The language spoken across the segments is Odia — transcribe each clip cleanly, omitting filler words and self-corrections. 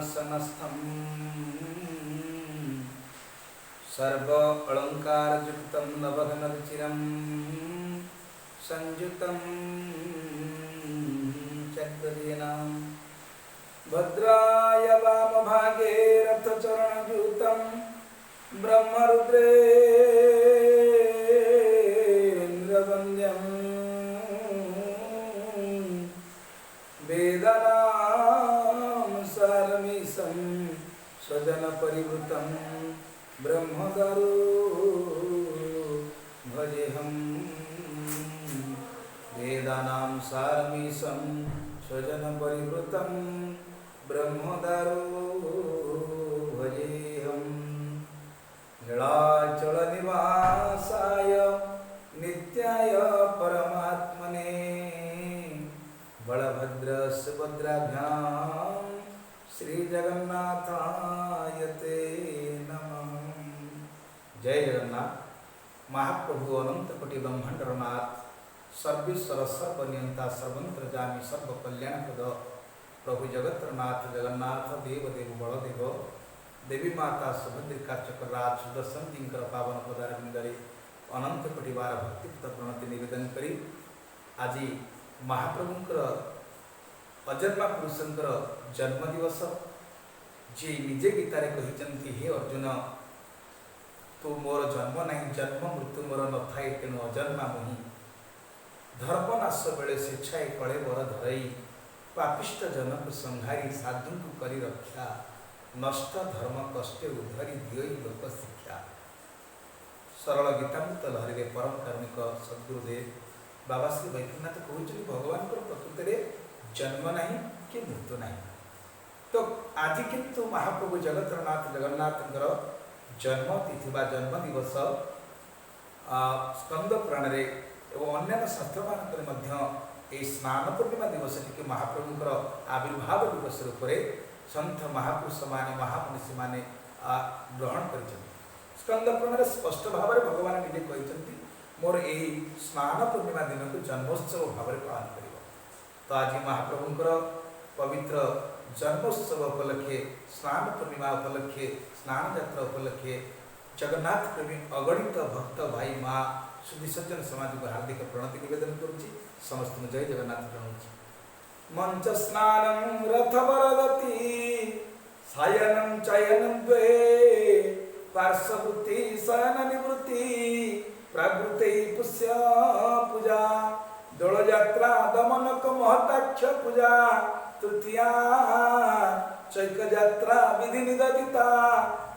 ପଦ୍ମାସନସ୍ଥಂ ସର୍ବ ଅଳଙ୍କାରଯୁକ୍तं ନବଘନରୁଚିରं ସଂଯୁକ୍तं ଚକ୍ରଦେନ ଭଦ୍ରାୟ ବାମଭାଗେ ରଥଚରଣଯୁतं ବ୍ରହ୍ମରୁଦ୍ରେନ୍ଦ୍ରବନ୍ଦ୍ୟं वेदानां सारमीशं स्वजनपरिवृतं ब्रह्मदारु भजेऽहं। वेदानां सारमीशं स्वजनपरिवृतं ब्रह्मदारु भजेऽहं। नीलाचलनिवासाय नित्याय परमात्मने बलभद्र सुभद्राभ्यां श्रीजगन्नाथाय ते नमः। जय जगन्नाथ। महाप्रभु अनंत कोटि ब्रह्मांडर नाथ सर्वेश्वर सर्वनियंता सर्वंत्रजामी सर्वकल्याणप्रद प्रभु जगत्रनाथ जगन्नाथ देव देव बलदेव देवी माता सुभद्रिका चक्रराज सुदर्शन जींकर पावन पदारविंदरे अनंत कोटि बार भक्तिपूत प्रणति निवेदन करी आज महाप्रभुंकर अजन्मा पुरुषंकर जन्म दिवस जे निजे गीतारे कहिଛନ୍ତି, हे अर्जुन, तू मोर जन्म नहीं, जन्म मृत्यु मोर नथाए, तेणु अजन्मा मुहि। धर्मनाश बेले स्वेच्छाए कळे बर धरई, पापिष्ट जनक संहारी साधुଙ୍କୁ କରି ରକ୍ଷା, ନଷ୍ଟ ଧର୍ମ କଷ୍ଟେ ଉଦ୍ଧରି ଦିଅଇ ଲୋକ ଶିକ୍ଷା। ସରଳ ଗୀତାମୃତ ଲହରୀରେ ପରମ କାରୁଣିକ ସଦ୍ଗୁରୁଦେବ ବାବା ଶ୍ରୀ ବୈକୁଣ୍ଠନାଥ କହୁଛନ୍ତି, ଭଗବାନଙ୍କର ପ୍ରକୃତିରେ ଜନ୍ମ ନାହିଁ କି ମୃତ୍ୟୁ ନାହିଁ। ତ ଆଜି କିନ୍ତୁ ମହାପ୍ରଭୁ ଜଗତରନାଥ ଜଗନ୍ନାଥଙ୍କର ଜନ୍ମ ତିଥି ବା ଜନ୍ମ ଦିବସ ସ୍କନ୍ଦ ପୁରାଣରେ ଏବଂ ଅନ୍ୟାନ୍ୟ ଶାସ୍ତ୍ରମାନଙ୍କରେ ମଧ୍ୟ ଏହି ସ୍ନାନ ପୂର୍ଣ୍ଣିମା ଦିବସଟିକୁ ମହାପ୍ରଭୁଙ୍କର ଆବିର୍ଭାବ ଦିବସ ରୂପରେ ସନ୍ଥ ମହାପୁରୁଷମାନେ ମହାମନୀଷୀମାନେ ଗ୍ରହଣ କରିଛନ୍ତି। ସ୍କନ୍ଦ ପୁରାଣରେ ସ୍ପଷ୍ଟ ଭାବରେ ଭଗବାନ ନିଜେ କହିଛନ୍ତି, ମୋର ଏହି ସ୍ନାନ ପୂର୍ଣ୍ଣିମା ଦିନକୁ ଜନ୍ମୋତ୍ସବ ଭାବରେ ପାଳନ କରିବ। ତ ଆଜି ମହାପ୍ରଭୁଙ୍କର ପବିତ୍ର ଜନ୍ମୋତ୍ସବ ଉପଲକ୍ଷେ, ସ୍ନାନ ପୂର୍ଣ୍ଣିମା ଉପଲକ୍ଷେ, ସ୍ନାନ ଯାତ୍ରା ଉପଲକ୍ଷେ ଜଗନ୍ନାଥ ପ୍ରେମୀ ଅଗଣିତ ଭକ୍ତ ଭାଇ ମା ସୁଧୀ ସଜ୍ଜନ ସମାଜକୁ ହାର୍ଦ୍ଦିକ ପ୍ରଣତି ନିବେଦନ କରୁଛି। ସମସ୍ତଙ୍କୁ ଜୟ ଜଗନ୍ନାଥ ଜଣାଉଛି। ମଞ୍ଚ ସ୍ନାନಂ ରଥ ବରଗତି ଶୟନಂ ଚୟନಂ ଦ୍ୱେ ପାର୍ଶ୍ୱବୃତ୍ତି ଶୟନ ନିବୃତ୍ତି ପ୍ରବୃତ୍ତି ପୁଷ୍ୟ ପୂଜା ଦୋଳଯାତ୍ରା ଦମନକ ମହତାକ୍ଷ ପୂଜା ତୃତୀୟା ଚୈକ ଯାତ୍ରା ବିଧି ନିଗଦିତା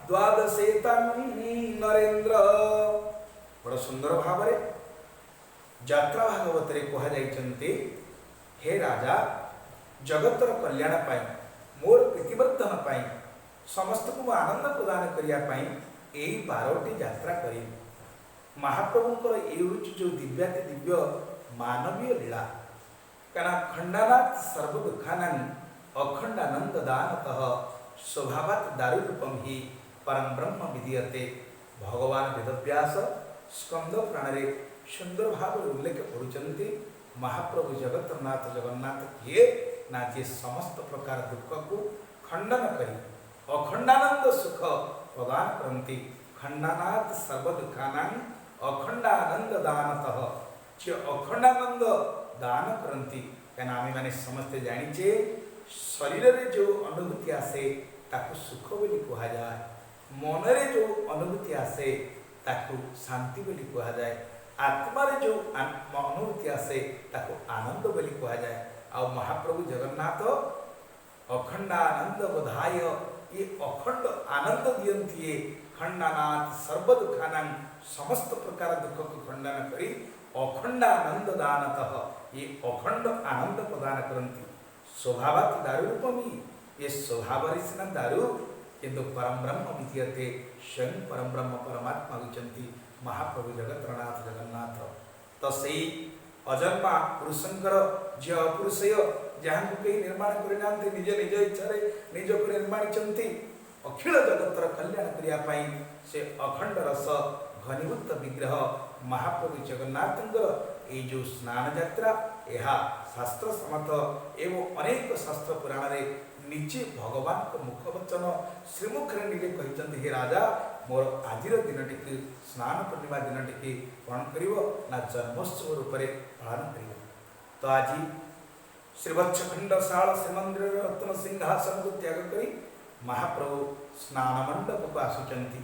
ଦ୍ୱାଦଶେ ତଂ ନରେନ୍ଦ୍ର। ବଡ଼ ସୁନ୍ଦର ଭାବରେ ଯାତ୍ରା ଭାଗବତରେ କୁହାଯାଇଛନ୍ତି, ହେ ରାଜା, ଜଗତର କଲ୍ୟାଣ ପାଇଁ, ମୋର ପ୍ରୀତିବର୍ଦ୍ଧନ ପାଇଁ, ସମସ୍ତଙ୍କୁ ମୁଁ ଆନନ୍ଦ ପ୍ରଦାନ କରିବା ପାଇଁ ଏଇ 12ଟି ଯାତ୍ରା କରିବି। ମହାପ୍ରଭୁଙ୍କର ଏଇ ହେଉଛି ଯେଉଁ ଦିବ୍ୟାତି ଦିବ୍ୟ ମାନବୀୟ ଲୀଳା। କାରଣ ଖଣ୍ଡାନାଥ ସର୍ବ ଦୁଃଖାନାଂ ଅଖଣ୍ଡାନନ୍ଦ ଦାନତଃ ସ୍ୱଭାବାତ ଦାରୁରୂପಂ ହି ପରମ ବ୍ରହ୍ମ ବିଧୀୟତେ। ଭଗବାନ ବେଦବ୍ୟାସ ସ୍କନ୍ଦ ପୁରାଣରେ ସୁନ୍ଦର ଭାବରେ ଉଲ୍ଲେଖ କରୁଛନ୍ତି, ମହାପ୍ରଭୁ ଜଗତନାଥ ଜଗନ୍ନାଥ କିଏ ନା ଯିଏ ସମସ୍ତ ପ୍ରକାର ଦୁଃଖକୁ ଖଣ୍ଡନ କରି ଅଖଣ୍ଡାନନ୍ଦ ସୁଖ ପ୍ରଦାନ କରନ୍ତି। ଖଣ୍ଡାନାଥ ସର୍ବ ଦୁଃଖାନାଂ ଅଖଣ୍ଡାନନ୍ଦ ଦାନତଃ, ଯିଏ ଅଖଣ୍ଡାନନ୍ଦ ଦାନ କରନ୍ତି। କାହିଁକିନା ଆମେମାନେ ସମସ୍ତେ ଜାଣିଛେ, ଶରୀରରେ ଯେଉଁ ଅନୁଭୂତି ଆସେ ତାକୁ ସୁଖ ବୋଲି କୁହାଯାଏ, ମନରେ ଯେଉଁ ଅନୁଭୂତି ଆସେ ତାକୁ ଶାନ୍ତି ବୋଲି କୁହାଯାଏ, ଆତ୍ମାରେ ଯେଉଁ ଅନୁଭୂତି ଆସେ ତାକୁ ଆନନ୍ଦ ବୋଲି କୁହାଯାଏ। ଆଉ ମହାପ୍ରଭୁ ଜଗନ୍ନାଥ ଅଖଣ୍ଡାନନ୍ଦ ବୋଧାୟ, ଇଏ ଅଖଣ୍ଡ ଆନନ୍ଦ ଦିଅନ୍ତି। ଇଏ ଖଣ୍ଡାନାଥ ସର୍ବ ଦୁଃଖାନାଂ, ସମସ୍ତ ପ୍ରକାର ଦୁଃଖକୁ ଖଣ୍ଡନ କରି ଅଖଣ୍ଡାନନ୍ଦ ଦାନତଃ, ଇଏ ଅଖଣ୍ଡ ଆନନ୍ଦ ପ୍ରଦାନ କରନ୍ତି। ସ୍ୱଭାବାତ ଦାରୁ ରୂପମୀ, ଏ ସ୍ୱଭାବରେ ସିନା ଦାରୁ, କିନ୍ତୁ ପରମ ବ୍ରହ୍ମ ବିଧୀୟତେ, ସ୍ୱୟଂ ପରମ ବ୍ରହ୍ମ ପରମାତ୍ମା ହେଉଛନ୍ତି ମହାପ୍ରଭୁ ଜଗତରନାଥ ଜଗନ୍ନାଥ। ତ ସେଇ ଅଜନ୍ମା ପୁରୁଷଙ୍କର, ଯିଏ ଅପୁରୁଷେୟ, ଯାହାଙ୍କୁ କେହି ନିର୍ମାଣ କରିନାହାନ୍ତି, ନିଜ ନିଜ ଇଚ୍ଛାରେ ନିଜକୁ ନିର୍ମାଣିଛନ୍ତି ଅଖିଳ ଜଗତର କଲ୍ୟାଣ କରିବା ପାଇଁ, ସେ ଅଖଣ୍ଡ ରସ ଘନୀଭୂତ ବିଗ୍ରହ ମହାପ୍ରଭୁ ଜଗନ୍ନାଥଙ୍କର ଏଇ ଯେଉଁ ସ୍ନାନ ଯାତ୍ରା, ଏହା ଶାସ୍ତ୍ର ସମ୍ମତ ଏବଂ ଅନେକ ଶାସ୍ତ୍ର ପୁରାଣରେ ନିଜେ ଭଗବାନଙ୍କ ମୁଖବଚନ ଶ୍ରୀମୁଖରେ ନିଜେ କହିଛନ୍ତି, ହେ ରାଜା, ମୋର ଆଜିର ଦିନଟିକୁ, ସ୍ନାନ ପୂର୍ଣ୍ଣିମା ଦିନଟିକି କ'ଣ କରିବ ନା ଜନ୍ମୋତ୍ସବ ରୂପରେ ପାଳନ କରିବ। ତ ଆଜି ଶ୍ରୀବତ୍ସଖଣ୍ଡଶାଳ ଶ୍ରୀମନ୍ଦିରର ରତ୍ନ ସିଂହାସନକୁ ତ୍ୟାଗ କରି ମହାପ୍ରଭୁ ସ୍ନାନ ମଣ୍ଡପକୁ ଆସୁଛନ୍ତି।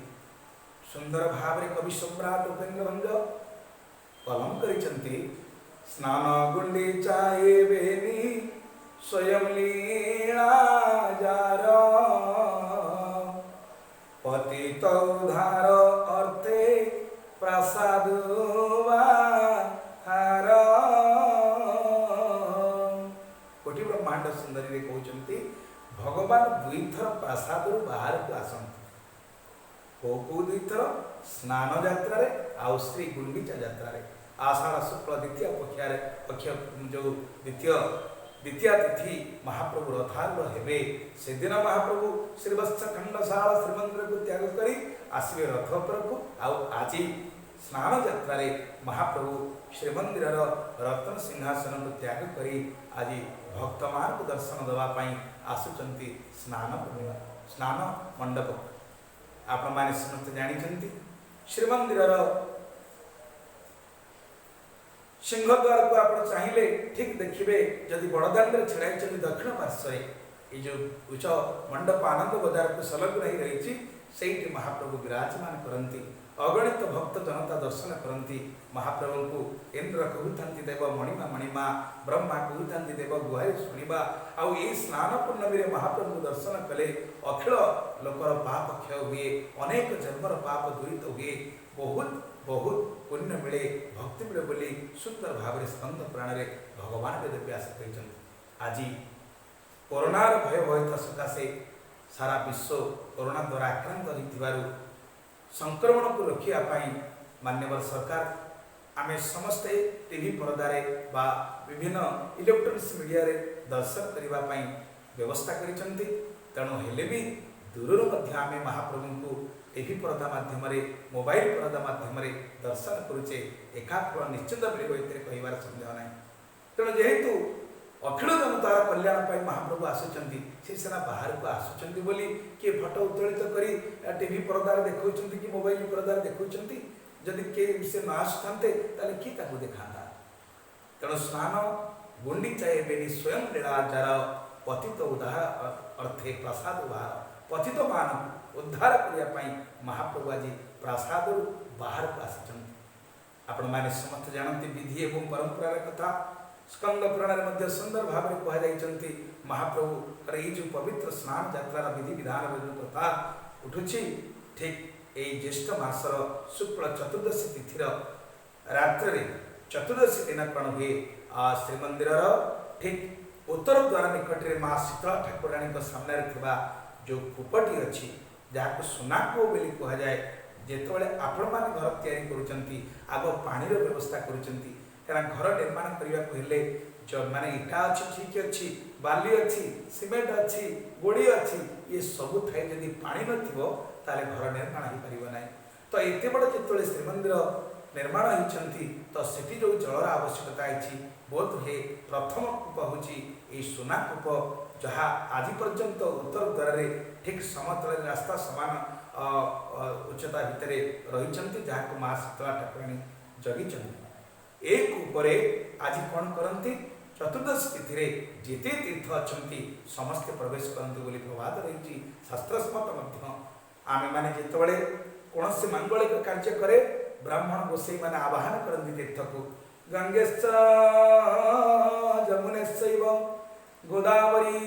ସୁନ୍ଦର ଭାବରେ କବି ସମ୍ରାଟ ଉପେନ୍ଦ୍ର ଭଞ୍ଜ କଲମ କରିଛନ୍ତି, ସ୍ନାନ ଗୁଣ୍ଡିଚା ବେନି ସ୍ୱୟଂ ଲୀଳା ଯାର, ପତିତ ଉଦ୍ଧାର ଅର୍ଥେ ପ୍ରାସାଦ ହାର। କୋଟି ବ୍ରହ୍ମାଣ୍ଡ ସୁନ୍ଦରୀରେ କହୁଛନ୍ତି, ଭଗବାନ ଦୁଇଥର ପ୍ରାସାଦରୁ ବାହାରକୁ ଆସନ୍ତି। କୋଉ କୋଉ ଦୁଇଥର? ସ୍ନାନ ଯାତ୍ରାରେ ଆଉ ଶ୍ରୀ ଗୁଣ୍ଡିଚା ଯାତ୍ରାରେ। ଆଷାଢ଼ ଶୁକ୍ଳ ଦ୍ୱିତୀୟ ପକ୍ଷରେ, ପକ୍ଷ ଯେଉଁ ଦ୍ୱିତୀୟ ତିଥି ମହାପ୍ରଭୁ ରଥାରୂଢ଼ ହେବେ, ସେଦିନ ମହାପ୍ରଭୁ ଶ୍ରୀବତ୍ସଖଣ୍ଡଶାଳ ଶ୍ରୀମନ୍ଦିରକୁ ତ୍ୟାଗ କରି ଆସିବେ ରଥ ଉପରକୁ। ଆଉ ଆଜି ସ୍ନାନ ଯାତ୍ରାରେ ମହାପ୍ରଭୁ ଶ୍ରୀମନ୍ଦିରର ରତ୍ନ ସିଂହାସନକୁ ତ୍ୟାଗ କରି ଆଜି ଭକ୍ତମାନଙ୍କୁ ଦର୍ଶନ ଦେବା ପାଇଁ ଆସୁଛନ୍ତି ସ୍ନାନ ପୂର୍ଣ୍ଣିମା ସ୍ନାନ ମଣ୍ଡପକୁ। ଆପଣମାନେ ସମସ୍ତେ ଜାଣିଛନ୍ତି, ଶ୍ରୀମନ୍ଦିରର ସିଂହଦ୍ୱାରକୁ ଆପଣ ଚାହିଁଲେ ଠିକ୍ ଦେଖିବେ, ଯଦି ବଡ଼ଦାଣ୍ଡରେ ଛିଡ଼ା ହେଇଛନ୍ତି, ଦକ୍ଷିଣ ପାର୍ଶ୍ୱରେ ଏଇ ଯେଉଁ ଉଚ୍ଚ ମଣ୍ଡପ ଆନନ୍ଦ ବଜାରକୁ ସଂଲଗ୍ନ ହେଇ ରହିଛି, ସେଇଠି ମହାପ୍ରଭୁ ବିରାଜମାନ କରନ୍ତି। ଅଗଣିତ ଭକ୍ତ ଜନତା ଦର୍ଶନ କରନ୍ତି ମହାପ୍ରଭୁଙ୍କୁ। ଇନ୍ଦ୍ର କହୁଥାନ୍ତି ଦେବ ମଣିମା ମଣିମା, ବ୍ରହ୍ମା କହୁଥାନ୍ତି ଦେବ ଗୁହାରି ଶୁଣିବା। ଆଉ ଏଇ ସ୍ନାନ ପୂର୍ଣ୍ଣମୀରେ ମହାପ୍ରଭୁଙ୍କୁ ଦର୍ଶନ କଲେ ଅଖିଳ ଲୋକର ପାପ କ୍ଷୟ ହୁଏ, ଅନେକ ଜନ୍ମର ପାପ ଦୂରିତ ହୁଏ, ବହୁତ ବହୁତ ପୁଣ୍ୟ ମିଳେ, ଭକ୍ତି ମିଳେ ବୋଲି ସୁନ୍ଦର ଭାବରେ ସ୍କନ୍ଦ ପୁରାଣରେ ଭଗବାନ ବେଦବ୍ୟାସ କହିଛନ୍ତି। ଆଜି କରୋନାର ଭୟଭୟତା ସକାଶେ ସାରା ବିଶ୍ୱ କରୋନା ଦ୍ୱାରା ଆକ୍ରାନ୍ତ ହୋଇଥିବାରୁ ସଂକ୍ରମଣକୁ ରୋକିବା ପାଇଁ ମାନ୍ୟବର ସରକାର ଆମେ ସମସ୍ତେ ଟିଭି ପରଦାରେ ବା ବିଭିନ୍ନ ଇଲେକ୍ଟ୍ରୋନିକ୍ସ ମିଡ଼ିଆରେ ଦର୍ଶନ କରିବା ପାଇଁ ବ୍ୟବସ୍ଥା କରିଛନ୍ତି। ତେଣୁ ହେଲେ ବି ଦୂରରୁ ମଧ୍ୟ ଆମେ ମହାପ୍ରଭୁଙ୍କୁ ଟିଭି ପରଦା ମାଧ୍ୟମରେ, ମୋବାଇଲ ପରଦା ମାଧ୍ୟମରେ ଦର୍ଶନ କରୁଛେ, ଏକା ଫଳ ନିଶ୍ଚିନ୍ତ ମିଳିବ, ଏଥିରେ କହିବାର ସନ୍ଦେହ ନାହିଁ। ତେଣୁ ଯେହେତୁ ଅଖିଳ ଜନତାର କଲ୍ୟାଣ ପାଇଁ ମହାପ୍ରଭୁ ଆସୁଛନ୍ତି, ସେ ସିନା ବାହାରକୁ ଆସୁଛନ୍ତି ବୋଲି କିଏ ଫଟୋ ଉତ୍ତୋଳିତ କରି ଟିଭି ପରଦାରେ ଦେଖାଉଛନ୍ତି କି ମୋବାଇଲ ପରଦାରେ ଦେଖାଉଛନ୍ତି। ଯଦି କିଏ ସେ ନ ଆସୁଥାନ୍ତେ, ତାହେଲେ କିଏ ତାକୁ ଦେଖାନ୍ତା? ତେଣୁ ସ୍ନାନ ଗୁଣ୍ଡିଚା ବେନି ସ୍ୱୟଂ ଲୀଳାଚାର, ପତିତ ଉଦ୍ଧାର ଅର୍ଥେ ପ୍ରାସାଦ ବାହାର। ପତିତମାନଙ୍କୁ ଉଦ୍ଧାର କରିବା ପାଇଁ ମହାପ୍ରଭୁ ଆଜି ପ୍ରାସାଦରୁ ବାହାରକୁ ଆସିଛନ୍ତି। ଆପଣମାନେ ସମସ୍ତେ ଜାଣନ୍ତି ବିଧି ଏବଂ ପରମ୍ପରାର କଥା। ସ୍କନ୍ଦ ପୁରାଣରେ ମଧ୍ୟ ସୁନ୍ଦର ଭାବରେ କୁହାଯାଇଛନ୍ତି, ମହାପ୍ରଭୁଙ୍କର ଏଇ ଯେଉଁ ପବିତ୍ର ସ୍ନାନ ଯାତ୍ରାର ବିଧି ବିଧାନର ଯେଉଁ କଥା ଉଠୁଛି, ଠିକ୍ ଏଇ ଜ୍ୟେଷ୍ଠ ମାସର ଶୁକ୍ଳ ଚତୁର୍ଦ୍ଦଶୀ ତିଥିର ରାତ୍ରରେ ଚତୁର୍ଦ୍ଦଶୀ ଦିନ କ'ଣ ହୁଏ? ଶ୍ରୀମନ୍ଦିରର ଠିକ୍ ଉତ୍ତର ଦ୍ୱାର ନିକଟରେ ମା ଶୀତଳା ଠାକୁରାଣୀଙ୍କ ସାମ୍ନାରେ ଥିବା ଯେଉଁ କୂପଟି ଅଛି, ଯାହାକୁ ସୁନା କୂଅ ବୋଲି କୁହାଯାଏ। ଯେତେବେଳେ ଆପଣମାନେ ଘର ତିଆରି କରୁଛନ୍ତି, ଆଗ ପାଣିର ବ୍ୟବସ୍ଥା କରୁଛନ୍ତି। କାରଣ ଘର ନିର୍ମାଣ କରିବାକୁ ହେଲେ ମାନେ ଇଟା ଅଛି, ଠିକ୍ ଅଛି, ବାଲି ଅଛି, ସିମେଣ୍ଟ ଅଛି, ଗୋଡ଼ି ଅଛି, ଇଏ ସବୁ ଥାଇ ଯଦି ପାଣି ନଥିବ, ତାହେଲେ ଘର ନିର୍ମାଣ ହେଇପାରିବ ନାହିଁ। ତ ଏତେ ବଡ଼ ଯେତେବେଳେ ଶ୍ରୀମନ୍ଦିର ନିର୍ମାଣ ହେଇଛନ୍ତି, ତ ସେଠି ଯେଉଁ ଜଳର ଆବଶ୍ୟକତା ଅଛି, ବୋଧ ହୁଏ ପ୍ରଥମ କୂପ ହେଉଛି ଏଇ ସୁନା କୂପ, ଯାହା ଆଜି ପର୍ଯ୍ୟନ୍ତ ଉତ୍ତର ଦ୍ୱାରରେ ଠିକ୍ ସମତଳରେ ରାସ୍ତା ସମାନ ଉଚ୍ଚତା ଭିତରେ ରହିଛନ୍ତି, ଯାହାକୁ ମା ଶୀତଳା ଠାକୁରାଣୀ ଜଗିଛନ୍ତି। ଏ କୂପରେ ଆଜି କ'ଣ କରନ୍ତି? ଚତୁର୍ଦ୍ଦଶୀ ତିଥିରେ ଯେତେ ତୀର୍ଥ ଅଛନ୍ତି ସମସ୍ତେ ପ୍ରବେଶ କରନ୍ତି ବୋଲି ପ୍ରବାଦ ରହିଛି, ଶାସ୍ତ୍ରସମ୍ମତ ମଧ୍ୟ। ଆମେମାନେ ଯେତେବେଳେ କୌଣସି ମାଙ୍ଗଳିକ କାର୍ଯ୍ୟ କରେ, ବ୍ରାହ୍ମଣ ଗୋସାଇମାନେ ଆବାହନ କରନ୍ତି ତୀର୍ଥକୁ। ଗଙ୍ଗେଶ୍ଚ ଯମୁନେଶୈବ ଗୋଦାବରୀ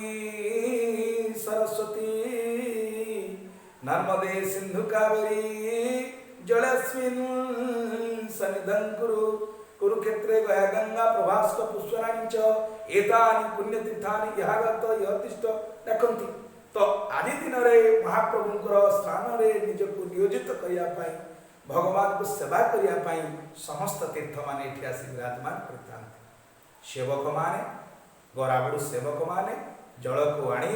ସରସ୍ୱତୀ ନର୍ମଦେ ସିନ୍ଧୁ କାବେରୀ ଜଳସ୍ମିନ୍ ସନ୍ନିଧଂ କୁରୁ, କୁରୁକ୍ଷେତ୍ରେ ଗୟା ଗଙ୍ଗା ପ୍ରଭାସ୍କ ପୁଷ୍କରାଣୀ ଚ ଏତାନି ପୁଣ୍ୟତୀର୍ଥାନି ଇହାଗତ ଇହ ତିଷ୍ଠ ଡାକନ୍ତି। ତ ଆଜି ଦିନରେ ମହାପ୍ରଭୁଙ୍କର ସ୍ନାନରେ ନିଜକୁ ନିୟୋଜିତ କରିବା ପାଇଁ, ଭଗବାନଙ୍କୁ ସେବା କରିବା ପାଇଁ ସମସ୍ତ ତୀର୍ଥମାନେ ଏଠି ଆସି ବିରାଜମାନ କରିଥାନ୍ତି। ସେବକମାନେ, ଗରାବଡ଼ୁ ସେବକମାନେ ଜଳକୁ ଆଣି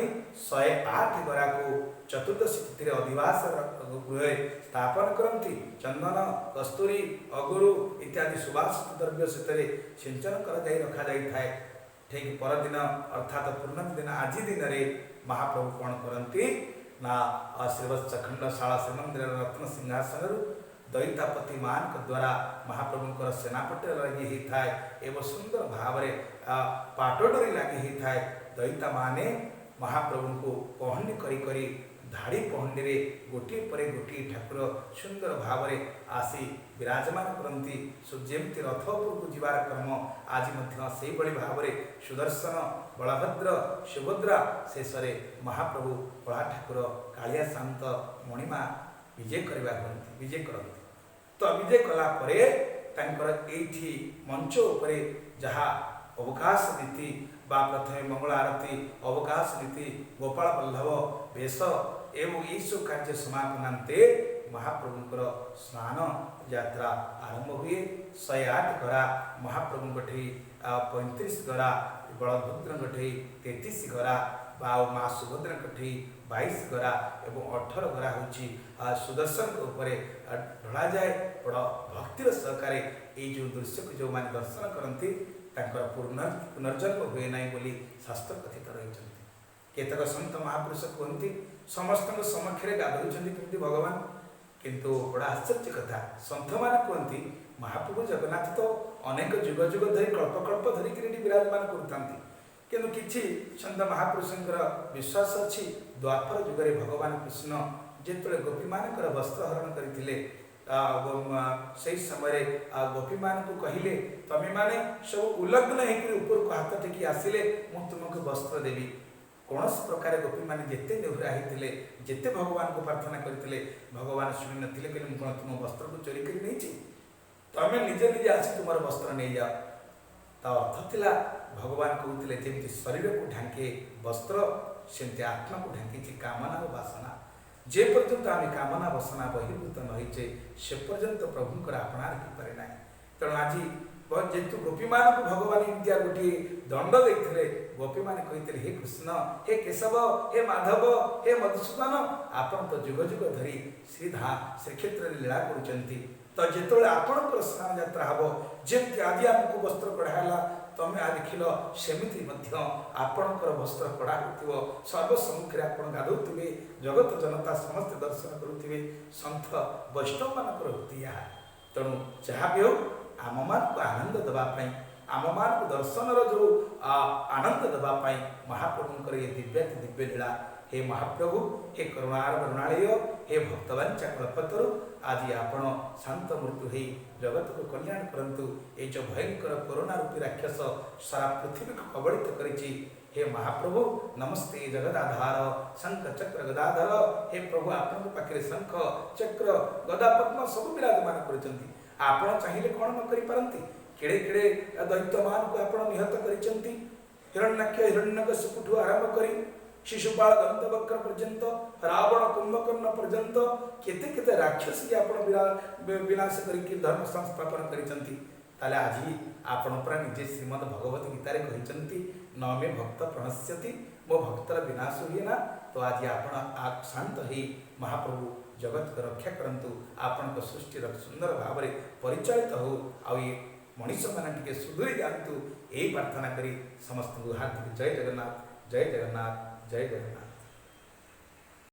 108 ଗରାକୁ ଚତୁର୍ଦ୍ଦଶୀ ତିଥିରେ ଅଧିବାସ ଗୃହରେ ସ୍ଥାପନ କରନ୍ତି। ଚନ୍ଦନ, କସ୍ତୁରୀ, ଅଗୁରୁ ଇତ୍ୟାଦି ସୁବାସିତ ଦ୍ରବ୍ୟ ସେଥିରେ ସିଞ୍ଚନ କରାଯାଇ ରଖାଯାଇଥାଏ। ଠିକ୍ ପରଦିନ ଅର୍ଥାତ ପୂର୍ଣ୍ଣମୀ ଦିନ, ଆଜି ଦିନରେ ମହାପ୍ରଭୁ କ'ଣ କରନ୍ତି ନା, ଶ୍ରୀବତ୍ସ ଖଣ୍ଡଶାଳା ଶ୍ରୀମନ୍ଦିରର ରତ୍ନ ସିଂହାସନରୁ ଦଇତାପତି ମାନଙ୍କ ଦ୍ୱାରା ମହାପ୍ରଭୁଙ୍କର ସେନାପଟି ଲାଗି ହେଇଥାଏ ଏବଂ ସୁନ୍ଦର ଭାବରେ ପାଟଡୋରି ଲାଗି ହେଇଥାଏ। ଦଇତାମାନେ ମହାପ୍ରଭୁଙ୍କୁ ପହଣ୍ଡି କରି କରି ଧାଡ଼ି ପହଣ୍ଡିରେ ଗୋଟିଏ ପରେ ଗୋଟିଏ ଠାକୁର ସୁନ୍ଦର ଭାବରେ ଆସି ବିରାଜମାନ କରନ୍ତି। ଯେମିତି ରଥ ଉପରକୁ ଯିବାର କ୍ରମ ଆଜି ମଧ୍ୟ ସେଇଭଳି ଭାବରେ ସୁଦର୍ଶନ, ବଳଭଦ୍ର, ସୁଭଦ୍ରା, ଶେଷରେ ମହାପ୍ରଭୁ କଳା ଠାକୁର କାଳିଆ ଶାନ୍ତ ମଣିମା ବିଜେ କରିବା ହୁଅନ୍ତି, ବିଜେ କରନ୍ତି। ତ ବିଜେ କଲା ପରେ ତାଙ୍କର ଏଇଠି ମଞ୍ଚ ଉପରେ ଯାହା ଅବକାଶ ନୀତି ବା ପ୍ରଥମେ ମଙ୍ଗଳ ଆରତୀ, ଅବକାଶ ନୀତି, ଗୋପାଳ ବଲ୍ଲଭ ବେଶ ଏବଂ ଏଇସବୁ କାର୍ଯ୍ୟ ସମାପନାନ୍ତେ ମହାପ୍ରଭୁଙ୍କର ସ୍ନାନ ଯାତ୍ରା ଆରମ୍ଭ ହୁଏ। 108 ଗରା ମହାପ୍ରଭୁଙ୍କ ଠେଇ, 35 ଗରା ବଳଭଦ୍ରଙ୍କ ଠେଇ, 33 ଗରା ବା ଆଉ ମା ସୁଭଦ୍ରାଙ୍କ ଠେଇ 22 ଗରା ଏବଂ 18 ଗରା ହେଉଛି ସୁଦର୍ଶନଙ୍କ ଉପରେ ଢଳାଯାଏ। ବଡ଼ ଭକ୍ତିର ସହକାରେ ଏଇ ଯେଉଁ ଦୃଶ୍ୟକୁ ଯେଉଁମାନେ ଦର୍ଶନ କରନ୍ତି ତାଙ୍କର ପୁନର୍ଜନ୍ମ ହୁଏ ନାହିଁ ବୋଲି ଶାସ୍ତ୍ର କଥିତ ରହିଛନ୍ତି। କେତେକ ସନ୍ଥ ମହାପୁରୁଷ କୁହନ୍ତି ସମସ୍ତଙ୍କ ସମକ୍ଷରେ ଗାଧୋଉଛନ୍ତି କେମିତି ଭଗବାନ, କିନ୍ତୁ ବଡ଼ ଆଶ୍ଚର୍ଯ୍ୟ କଥା, ସନ୍ଥମାନେ କୁହନ୍ତି ମହାପ୍ରଭୁ ଜଗନ୍ନାଥ ତ ଅନେକ ଯୁଗ ଯୁଗ ଧରି କଳ୍ପ କଳ୍ପ ଧରିକିରି ଏଠି ବିରାଜମାନ କରୁଥାନ୍ତି, କିନ୍ତୁ କିଛି ସନ୍ଥ ମହାପୁରୁଷଙ୍କର ବିଶ୍ୱାସ ଅଛି ଦ୍ୱାପର ଯୁଗରେ ଭଗବାନ କୃଷ୍ଣ ଯେତେବେଳେ ଗୋପୀମାନଙ୍କର ବସ୍ତ୍ର ହରଣ କରିଥିଲେ ସେଇ ସମୟରେ ଗୋପୀମାନଙ୍କୁ କହିଲେ ତମେମାନେ ସବୁ ଉଲଗ୍ନ ହେଇକରି ଉପରକୁ ହାତ ଟେକି ଆସିଲେ ମୁଁ ତୁମକୁ ବସ୍ତ୍ର ଦେବି। କୌଣସି ପ୍ରକାର ଗୋପୀମାନେ ଯେତେ ନେହୁରା ହେଇଥିଲେ, ଯେତେ ଭଗବାନଙ୍କୁ ପ୍ରାର୍ଥନା କରିଥିଲେ, ଭଗବାନ ଶୁଣିନଥିଲେ। କହିଲେ ମୁଁ କ'ଣ ତୁମ ବସ୍ତ୍ରକୁ ଚୋରି କରି ନେଇଛି? ତମେ ନିଜେ ନିଜେ ଆସି ତୁମର ବସ୍ତ୍ର ନେଇଯାଅ। ତା ଅର୍ଥ ଥିଲା ଭଗବାନ କହୁଥିଲେ ଯେମିତି ଶରୀରକୁ ଢାଙ୍କେ ବସ୍ତ୍ର, ସେମିତି ଆତ୍ମାକୁ ଢାଙ୍କିଛି କାମନା ଓ ବାସନା। ଯେ ପର୍ଯ୍ୟନ୍ତ ଆମେ କାମନା ବାସନା ବହିର୍ଭୂତ ନ ହେଇଛେ ସେ ପର୍ଯ୍ୟନ୍ତ ପ୍ରଭୁଙ୍କର ଆପଣାର ହେଇପାରେ ନାହିଁ। ତେଣୁ ଆଜି ଯେହେତୁ ଗୋପୀମାନଙ୍କୁ ଭଗବାନ ଏମିତିଆ ଗୋଟିଏ ଦଣ୍ଡ ଦେଇଥିଲେ, ଗୋପୀମାନେ କହିଥିଲେ ହେ କୃଷ୍ଣ, ହେ କେଶବ, ହେ ମାଧବ, ହେ ମଧୁସୂଦନ, ଆପଣ ତ ଯୁଗ ଯୁଗ ଧରି ଶ୍ରୀଧା ଶ୍ରୀକ୍ଷେତ୍ରରେ ଲୀଳା କରୁଛନ୍ତି, ତ ଯେତେବେଳେ ଆପଣଙ୍କର ସ୍ନାନ ଯାତ୍ରା ହେବ, ଯେମିତି ଆଜି ଆମକୁ ବସ୍ତ୍ର କଢ଼ା ହେଲା ତମେ ଦେଖିଲ, ସେମିତି ମଧ୍ୟ ଆପଣଙ୍କର ବସ୍ତ୍ର କଢ଼ା ହେଉଥିବ, ସର୍ବସମ୍ମୁଖରେ ଆପଣ ଗାଧୋଉଥିବେ, ଜଗତ ଜନତା ସମସ୍ତେ ଦର୍ଶନ କରୁଥିବେ। ସନ୍ଥ ବୈଷ୍ଣବମାନଙ୍କର ଉକ୍ତି ଏହା। ତେଣୁ ଯାହା ବି ହେଉ ଆମମାନଙ୍କୁ ଆନନ୍ଦ ଦେବା ପାଇଁ, ଆମମାନଙ୍କୁ ଦର୍ଶନର ଯେଉଁ ଆନନ୍ଦ ଦେବା ପାଇଁ ମହାପ୍ରଭୁଙ୍କର ଏ ଦିବ୍ୟାତି ଦିବ୍ୟ ଲୀଳା। ହେ ମହାପ୍ରଭୁ, ହେ କରୁଣାର କରୁଣାଳୟ, ହେ ଭକ୍ତବାଞ୍ଚା କଳ୍ପତରୁ, ଆଜି ଆପଣ ଶାନ୍ତ ମୃତ୍ୟୁ ହେଇ ଜଗତକୁ କଲ୍ୟାଣ କରନ୍ତୁ। ଏଇ ଯେଉଁ ଭୟଙ୍କର କରୋନା ରୂପୀ ରାକ୍ଷସ ସାରା ପୃଥିବୀକୁ କବଳିତ କରିଛି, ହେ ମହାପ୍ରଭୁ ନମସ୍ତେ ଜଗଦାଧାର ଶଙ୍ଖ ଚକ୍ର ଗଦାଧର। ହେ ପ୍ରଭୁ, ଆପଣଙ୍କ ପାଖରେ ଶଙ୍ଖ ଚକ୍ର ଗଦା ପଦ୍ମ ସବୁ ବିରାଜମାନ କରୁଛନ୍ତି। ଆପଣ ଚାହିଁଲେ କ'ଣ ନ କରିପାରନ୍ତି? କେଡ଼େ କେଡ଼େ ଦୈତ୍ୟମାନଙ୍କୁ ଆପଣ ନିହତ କରିଛନ୍ତି। ହିରଣ୍ୟାକ୍ଷ ହିରଣ୍ୟକଶିପୁଠୁ ଆରମ୍ଭ କରି ଶିଶୁପାଳ ଦନ୍ତବକ୍ର ପର୍ଯ୍ୟନ୍ତ, ରାବଣ କୁମ୍ଭକର୍ଣ୍ଣ ପର୍ଯ୍ୟନ୍ତ କେତେ କେତେ ରାକ୍ଷସୀ ଆପଣ ବିନାଶ କରିକି ଧର୍ମ ସଂସ୍ଥାପନ କରିଛନ୍ତି। ତାହେଲେ ଆଜି ଆପଣ ପୁରା ନିଜେ ଶ୍ରୀମଦ୍ ଭଗବତ ଗୀତାରେ କହିଛନ୍ତି ନ ମେ ଭକ୍ତ ପ୍ରଣଶ୍ୟତି, ମୋ ଭକ୍ତର ବିନାଶ ହୁଏ ନା। ତ ଆଜି ଆପଣ ଶାନ୍ତ ହେଇ ମହାପ୍ରଭୁ ଜଗତକୁ ରକ୍ଷା କରନ୍ତୁ, ଆପଣଙ୍କ ସୃଷ୍ଟିର ସୁନ୍ଦର ଭାବରେ ପରିଚାଳିତ ହଉ, ଆଉ ଏ ମଣିଷମାନେ ଟିକେ ସୁଧୁରି ଯାଆନ୍ତୁ, ଏଇ ପ୍ରାର୍ଥନା କରି ସମସ୍ତଙ୍କୁ ହାର୍ଦ୍ଦିକ ଜୟ ଜଗନ୍ନାଥ, ଜୟ ଜଗନ୍ନାଥ, ଜୟ ଜଗନ୍ନାଥ।